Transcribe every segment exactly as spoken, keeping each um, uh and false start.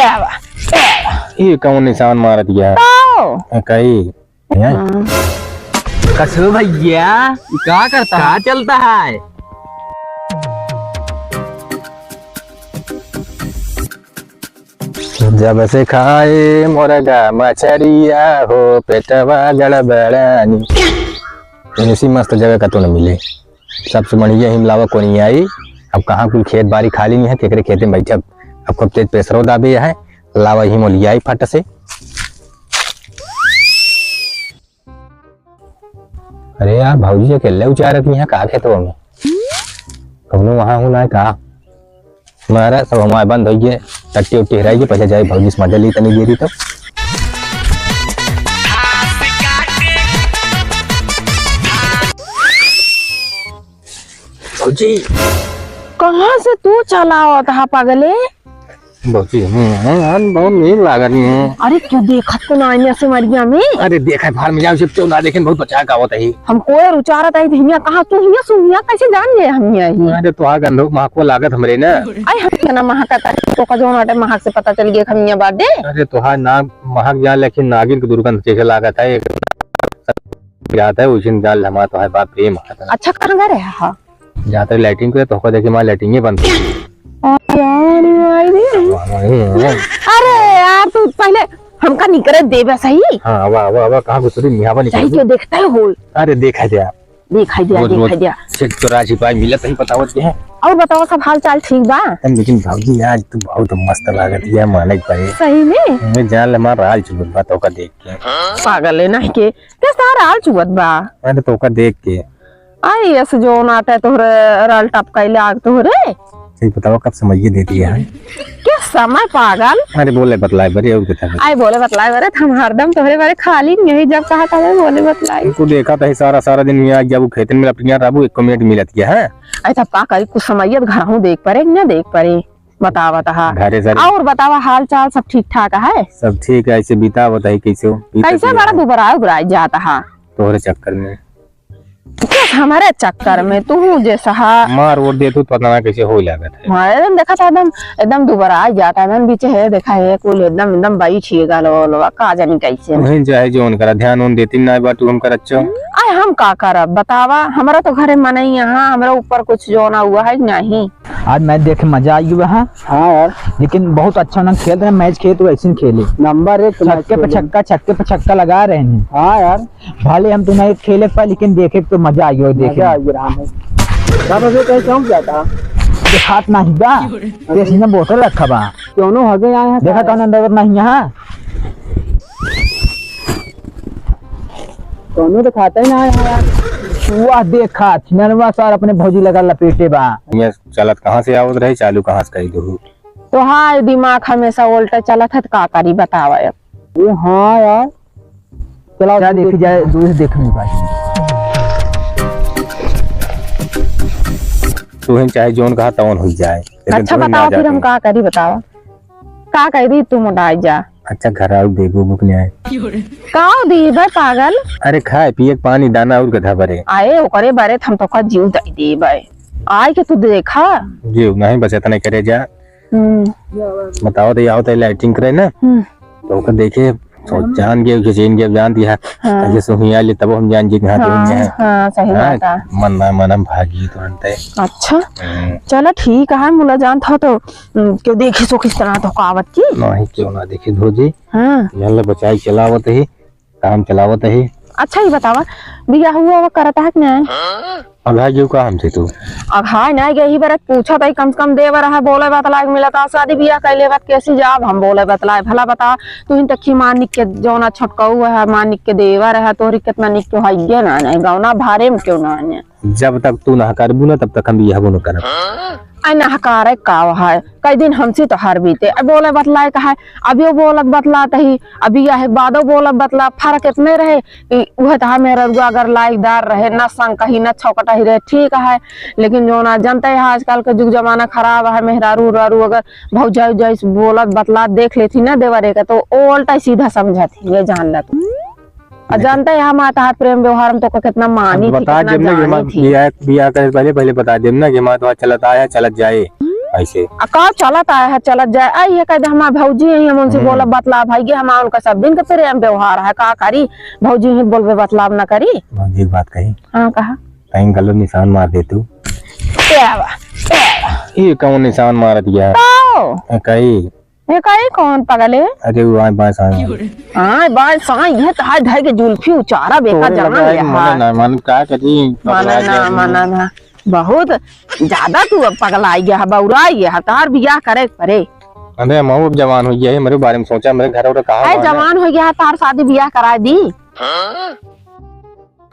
ये कौन निशान मारत गया? तो। ए, कई। हाँ। कसो भैया, का करता है? का चलता है? जब से खाए मुर्गा मछरिया हो, पेटवा गड़बड़ानी। ऐसी मस्त जगह कतौ न मिले। सबसे बढ़िया हिमलावा कोनी आई। अब कहाँ कोई खेत बाड़ी खाली नहीं है, केकरे खेते में बैठब। अब खूब तेज प्रेशरो दाबे है, लावा हिमो लियाई फट से। अरे यार, भौजी अकेले उचारत नहीं है का खेतवा में? कौनो वहाँ हो ना है का? मारा सब हमारे बंद होइए, टट्टी उट्टी हराइए, पहले जाए भौजी से मजा ली तनी देरी तो। भौजी। कहाँ से तू चला आवत हा पगले? भौजी, हम, हम, हम बहुत नींद लागत है। अरे, क्यों देखत को ना आईने से मरिया में? अरे, देखा फार में जाओ, सिर्फ क्यों ना देखें, बहुत बचा का आवत है। हम कोई उचारत आई, हियाँ कहाँ तू हियाँ सु हियाँ कैसे जान गए हम हियाँ ही? अरे, तो आ गंधो महको लागत हमरे ना। आई हम के ना महकत है, तो का जौन आटे महक से पता चल गया हम हियाँ बाटे। अरे, तो हा ना महक जा, लेकिन नागिन के दुर्गंध जैसे लागत है, एक जात है, उसी में जान हमारा तो है बाप प्रेम आता है। अच्छा, कहाँ गए रहे हा? जाते लैट्रिन पे तो को देखे माँ लैट्रिन ही बंद। अरे यार, माई रे। अरे यार, तू पहले हमका निकरे देबे सही। हाँ, वाह, वाह, वाह, कहाँ घुसरी मियाँ बनी चाहे कर। क्यों देखता है होल? अरे, देखा दिया। देखा दिया, रोज, देखा रोज दिया। से चोरा छिपाई मिलत ही बतावत के है। और बताओ, सब हाल चाल ठीक बा? हम लेकिन भौजी, आज तू बहुत मस्त लागत है, माने के पड़े। सही में? मैं जान ले, हमारा राज चुगल बा, तो का देख के। पागल है नहीं के, के सारा हाल चुगत बा? अरे, तो का देख के। आई, ऐसे जो नाटे तोहरे राल टपकाइले आग तोहरे। सही बताओ, कब समझिए देती है? के समय पागल? अरे बोले बतलाए बरे और कितना? आई बोले बतलाए बरे, हम हरदम तोहरे बारे खाली नहीं, जब कहा था बोले बतलाए। इनको देखा था सारा, सारा दिन में, आज जब वो खेतन में लपटिया रहबू, एक मिनट मिलत गया है। आई तब का करी, कुछ समझिए तो घर हूँ देख परे, न देख परे, बतावा तहा। घरे सारे और बतावा, हाल चाल सब ठीक ठाक है? सब ठीक है, ऐसे बीता बताई कैसे हो? बीता कैसे कैसे बड़ा है? दुबराए उबराए जाता है? तोहरे चक्कर में। किस हमारे चक्कर में तू हूँ जे सहा। मार वोट दे तू, पता ना कैसे हो लागत है। हाँ, एकदम देखा था, एकदम, एकदम दुबरा आ जाता है, एकदम बीचे है, देखा है, कुल एकदम, एकदम बाई छिए गालो वालो, का जानी कैसे। वहीं चाहे जो उनकरा ध्यान उन देती ना बा, तू हम कर अच्छा। आय, हम का करब बतावा, हमरा तो घरे मनई यहाँ, हमरा ऊपर कुछ जो ना हुआ है नहीं। आज मैच देखे मजा आई हुआ है। हाँ यार। लेकिन बहुत अच्छा उन्होंने खेल रहे हैं, मैच खेले तो वैसे ही खेले। नंबर एक मैच छक्के पे खेले। छक्का, छक्के पे छक्का लगा रहे हैं। हाँ यार। भले हम तुम्हें खेले पाए, लेकिन देखे तो मजा आई हो, देखे मजा में। आई रहा है। बाबा, ये कैसे हो गया था? देखात नहीं बा। तेरे सीने बोतल रखा बा। दोनों हगे आए हैं देखा सारे। कौन अंदर नहीं यहाँ। दोनों तो खाता ही ना है यार। वाह, देखा छिनरवा सार अपने भौजी लगा लपेटे बा। ये चलत कहाँ से आवत रहे, चालू कहाँ से करी दू? तो हाँ, दिमाग हमेशा उल्टा चलत है, तो का करी बतावा अब। ये हाँ यार, चलाओ क्या तुम देखी देखो। जाए, दूर से देखने पाए। तू ही चाहे जौन कहा तौन हो जाए, लेकिन अच्छा, तू ही ना बताओ फिर जाते। हम का करी, बताओ, का करी, तू मोटाई जा। अच्छा, घर आओ, देबो बुक ले आए। का दी भाई पागल? अरे, खाए पिए के पानी दाना और गधा बरे। आए, ओकरे बरे हम तो का जीव दे दे भाई। आए के तू देखा। जीव नहीं, बस इतना करे जा। हम्म। बताओ तो, आओ तो लाइटिंग करे ना। हम्म। तो ओकर देखे, तो जान गए, कि चीन गए, जान दिया। हाँ। ऐसे सुहिया ले, तब हम जान जी, कहाँ हाँ, दुनिया है। हाँ, सही हाँ, बात है। मन ना मन हम भागी तुरंत है। अच्छा। हम्म। चलो ठीक है, मुला जानत हो तो, हम्म, क्यों देखी सो किस तरह तो कावत की? नहीं, क्यों ना देखी भौजी। हाँ। जान ले बचाई चलावत ही। काम चलावत ही। अच्छा, ये बतावा, बियाह हुआ हुआ करत है कि नहीं? अघाई गयो का हमसे तू? अघाई नहीं गई, यही बरत पूछत ही, कम से कम देवर है, बोले बतलाए के मिलत है, शादी बियाह कैले बात कैसी जाब हम बोले बतलाए, भला बता, तू ही तक ही मानिक के जौना छोटकऊ है, मानिक के देवर है, तोहरी कितना निक क्यों है, ये ना, नहीं, गौना भारे में क्यों ना आने। जब तक तू ना करबू ना, तब तक हम बियाहबो न करब। आई ना हकारे का है, कई दिन हमसे तो हर बीते। आई बोले बतलाए का है, अबियो बोलत बतलात ही, अभी यह बादो बोलत बतला, फर्क इतने रहे कि उहे तहा मेहररुआ अगर लाइकदार रहे, न संग कही, न छौकटही रहे, ठीक है। लेकिन जो ना जनते है, आजकल के जुग जमाना खराब है, मेहरारू उहरारू अगर भौजाई उजाई से बोलत बतलात देख लेती ना देवरे के, तो ओ उल्टा सीधा समझत ही, ये जान ला तू। आ जानते हैं, हम आता है प्रेम व्यवहार में तो का कितना मानी अब थी, बता कितना देम ना कि जानी हमार थी। बियाह, बियाह करे से पहले, पहले बता देम ना कि हमार तो चलत आया, चलत जाए। ऐसे। आ का चलत आए है, चलत जाए। आई है कह दे हमार भौजी है, हम उनसे हम्म। बोलब बतलाब है, ये हमार उनका सब दिन के प्रेम व्यवहार है, का करी? भौजी ही बोलबे बतलाब ना करी। भौजी एक बात कही। हाँ, कहा। कहीं गलत निशान मार दे तू। ए आवा, ए आवा। ये कौन निशान मारत गया? तो? ए, कही। ये कही कौन पगले? अरे वो आए बाएं साएं। हाँ, बाएं साएं, ये तो हाथ धर के जुल्फी उचारा बेका तोरे जान लगा है, ले मने हाथ। ना, मन का करी, मने पगला ना, गया। मने ना। बहुत ज्यादा तू अब पगलाई गया है, बौराई गया है, तार बियाह करे के परे। अरे, हम अब जवान हो गया है, मेरे बारे में सोचा, मेरे घर और कहा अरे, हुआ है? जवान हो गया है, तार शादी बियाह कराए दी।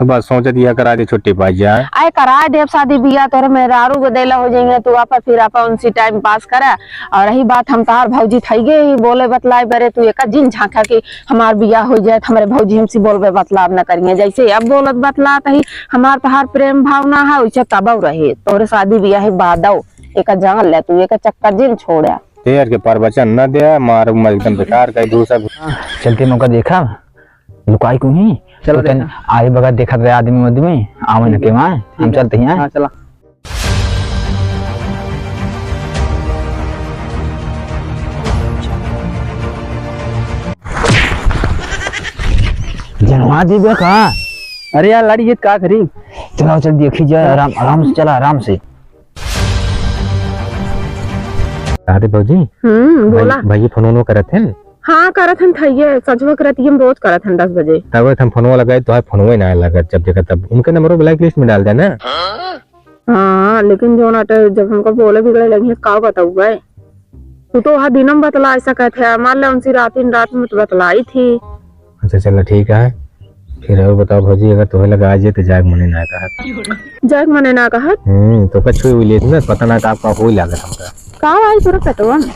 तो बस सोचत यह करा दे, छुट्टी पाई जाए। अरे, कराए देब शादी बियाह, तोरे मेहरारू को देला हो जाएंगे, तू आपा फिर आपा उनसे टाइम पास करा। और रही बात, हम तार भौजी थई गए ही, बोले बतलाए बरे, तू एका जिन झांका कि हमार बियाह हो जाए, तो हमारे भौजी हमसे बोलबे बतलाब न करिए। जैसे अब बोलत बतलात ही, हमार तहार प्रेम भावना है, वैसे तबौ रहे, तोरे शादी बियाह ही बादौ, एका जान ले तू, एका चक्कर जिन छोड़ा। तेर के प्रवचन न दे, मार एकदम बेकार कर दू सब। चलते मौका देखा, लुकाई को ही। चलो तो तन देखा। आए बगैर देखत रहे आदमी उदमी, आवे न के वहाँ, हम ठीक है। चलते हैं। हाँ, चला। जनवा दीबे का? अरे यार, लड़ी जित का करी? चलाओ, चल देखी जाए, आराम, आराम से चला, आराम से। अरे भौजी, हम्म, बोला। भाई, भाई फोन वोन करत हैं? हाँ, करत हन, थइये, संझवा के रतिये में रोज करत हन दस बजे। तब हम फोनवा लगाए, तोहार फोनवे ना लगत, जब देखत तब। उनके नंबरवा blacklist में डाल दे ना। हाँ, लेकिन जौन अटे, जब हमको बोले बिगड़े लगी, का बताऊ बे? तू तो वहाँ दिनम बतला सकत है, मान ले उनसे रात दिन रात में तो बतलाई थी। अच्छा, चलो ठीक है। फिर और बताओ भौजी, अगर तोहे लगा आज ये तो जाए के मने ना कहत। जाए के मने ना कहत? हम्म, तो का छुई हुई लेत ना, पता ना का आपका होई लागत हमका। का भाई तोरा पेटवा में?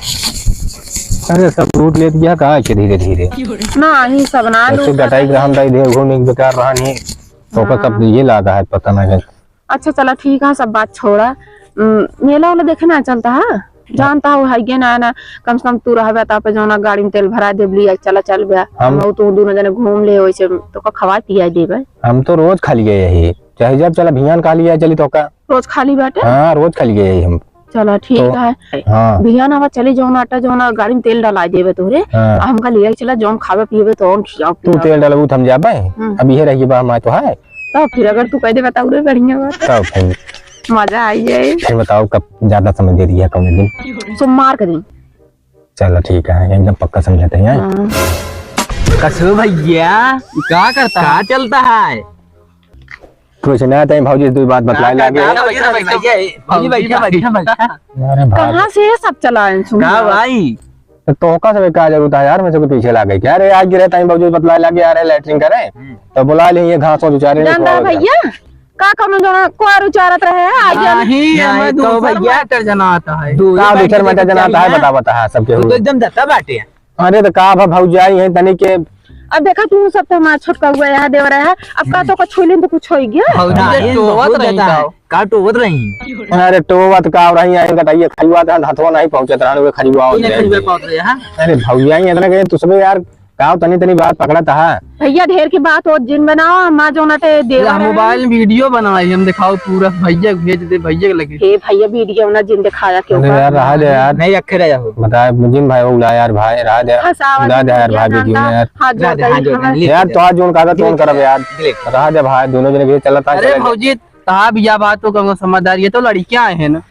अरे सब लूट लेत गया का के धीरे धीरे। ना, ही सब ना ऐसे लूट डटाई लेत। रहन दाई दे घूम एक बेकार रहन ही। तो का सब हाँ। ये लागा है पता ना है। अच्छा चला ठीक है, सब बात छोड़ा। उम, मेला वाला देखे ना चलता है? जानता हो है ये ना, ना, कम से कम तू रहबे तो पे जौना गाड़ी में तेल भरा देब लिया, चला चल बे। हम हम और तू दोनों जने घूम ले, वैसे तो का खवाए पियाए देबे। हम तो रोज खा लिए यही, चाहे जब चला भियान खा लिया चली तो का। रोज खाली बाटे? हाँ, रोज खा लिए यही हम। चला ठीक तो, है। हाँ। भियान आवा चली जौन आटा जौन गाड़ी में तेल डला देबे तोरे। हाँ। आ हमका लिया चला जौन खाबे पियबे तो हम खियाओ तू पियाओ। तेल डलबू तो हम जाबे। हम्म। अब ये रही बा हमारे तो है। तब फिर अगर तू कह दे बताऊ रे बढ़िया बात। तब फिर। मजा आई जाए। फिर बताओ कब ज्यादा समय दे दिया कौन दिन? सोमवार के दिन। चलो ठीक है, एकदम पक्का समझते हैं। हाँ। कसो भैया, का करता है? का चलता है? कुछ ना, तई भौजी से दो बात बतलाए का लागे। करता है? भौजी, भौजी, भौजी, भौजी, भौजी। अरे भाई। कहाँ से ये सब चला है, सुन का लो। भाई? तो तोहका से का जरूरत है यार, मैं सबके पीछे लागे क्या? अरे आज गिरे तई भौजी बतलाए लागे, अरे लैट्रिन करे, हम्म। तो बुला ले ये घास और बेचारे जानता है निकलवा भैया, का कौनो जना कुआर उचारत रहे है, आज हम नहीं, नहीं, हमें तो दूसर भैया matter जनाता है। दूसर का दूसर matter matter जनाता है, चल रहा है। बता, बता, हाँ, सबके तू तो हुए। एकदम दत्ता बाटे है। अरे तो का भा भौजाई है तनी के। अब देखा तू सब तो हमारा छोटका हुआ है, देवर है, अब का तो का छुई लेन तो कुछ होई गया? भौजी हाँ, के ये टोवत बहुत रही ज्यादा का? है। का टोवत रही? अरे टोवत का रही है, गटाइए खजुआ था, हथवा नहीं पहुंचत रहन, वे खजुआ तू होत नहीं रहे। खजुआ पावत रहे, हाँ? अरे भौजाई इतना के तू सबे यार का तनी तनी बात पकड़त हा। भैया ढेर की बात होत जिन बनाओ, हमार जौन अटे देवर हम है। Mobile में video बनाई, हम दिखाओ पूरा भैया के भेज दे, भैया के लगे। हे भैया video ना जिन दिखाया क्यों अरे का? यार, रहा दे यार। नहीं रखे रह जाओ। बता, जिन भाई वो ला यार, भाई, रहा दे। हंसावत उड़ा दे यार, भैया भाई video जानता, में यार। हाथ रहा दे, जोड़ता हाथ ही जोड़, हमारे ले यार, ले। तो आज जौन कागज ले कौन ले। करब यार? ले। रहा दे भाई, दोनों जने के चलत आ, अरे चले। भौजी, तब या बात हो कहूँगा समझदार, ये तो लड़कियां हैं ना।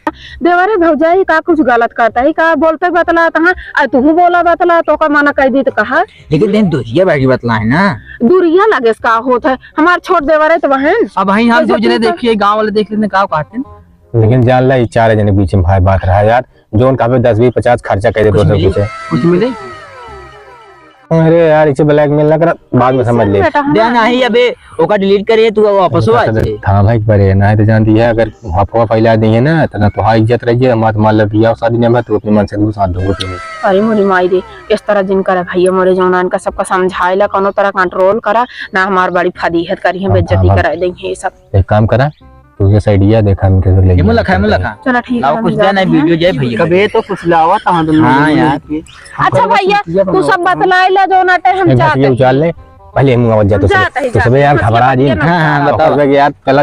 देवरे भौजाई का कुछ गलत करता है, का बोलते बतला तहाँ, आ तू बोला बतला, तो का मना कर दी तो कहा। लेकिन दिन दुरिया बैठी बतला है ना। दुरिया लगे से का होत है, हमार छोट देवर है तो बहन। अब वहीं हम तो दो जने देखिए, गाँव वाले देख लेते का कहते हैं। लेकिन जान ला, ये चार जने बीच में भाई बात रहा यार, जौन कहबे दस बीस पचास खर्चा कर दे कुछ दोसर मिली? पीछे। कुछ मिले? अरे यार, इसे blackmail ना करा, बाद में समझ ले। बेटा, हम दे नहीं, अबे, ओका delete करे, तू वापस आ जाए। हाँ भाई, परे ना तो जानती है, अगर अफवाह फैला दी है ना, तो ना तो हाँ इज्जत रही है, हमारे मान लो बियाह शादी नहीं है, तो अपने मन से दूर साथ दो तुम। अरे मोरी माई रे, इस तरह जिन करे भैया, मोरे जौनान का सबका समझाइला, कोनो तरह control करा, ना हमार बड़ी फदीहत करी है, हाँ, बेइज्जती हाँ, करा देंगे ये सब। एक काम करा, तू ये side या देखा, हम कैसे ले ये मुलाकात, ये मुलाकात। चलो ठीक है, लाओ, हम कुछ जाते जाना है, हैं। Video जाए भैया। कबे तो कुछ लावा था, हम दोनों हाँ मिल यार। के। अच्छा भैया, तू सब बतलाए ला, जो ना टाइम हम एक बात जाते ये हैं। उचाल ले, पहले हम आवाज जाते हम जाते हैं, तू सब जाते हैं, यार, मतलब घबरा जी। ये ना हाँ, हाँ, बताओ। बताओ। यार, चला,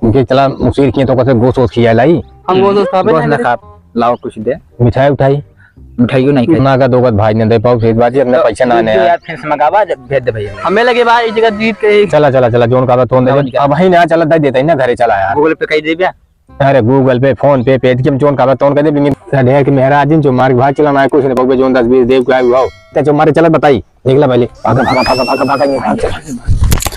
उनके चला, मुसीर किए तो कैसे गोश्त वोश्त खिया लाई? हम गोश्त वोश्त खाबे गोश्त ना ना करे। खाब। लाओ कुछ दे। मिठाई उठाई? मिठाइयो नहीं खाई। ना का दोगत भाई ने दे पाओ, फिर बात ये अपने तो पैसा ना दे आने दे यार। यार, फिर से मंगावा, भेज दे भैया। हमें लगे भाई, ये जगह जीत के ही। चला, चला, चला, जोन का बा, तोन दे लाओ दे। निकाल। अब भाई ना चला, दे देता ही ना, घरे चला यार। Google Pay कही दे भैया। अरे Google Pay, PhonePe, Paytm, जोन का बा, तोन कर दे, बिंगी। ढेर के मेहरा आज जो मार के भाग चला ना, कुछ नहीं, पकड़े जोन दस बीस देव के आयु हो। ते जो मारे चलत बताई, निकला पहले। भागा, भागा, भागा, भागा, भागा, ये भाग चला।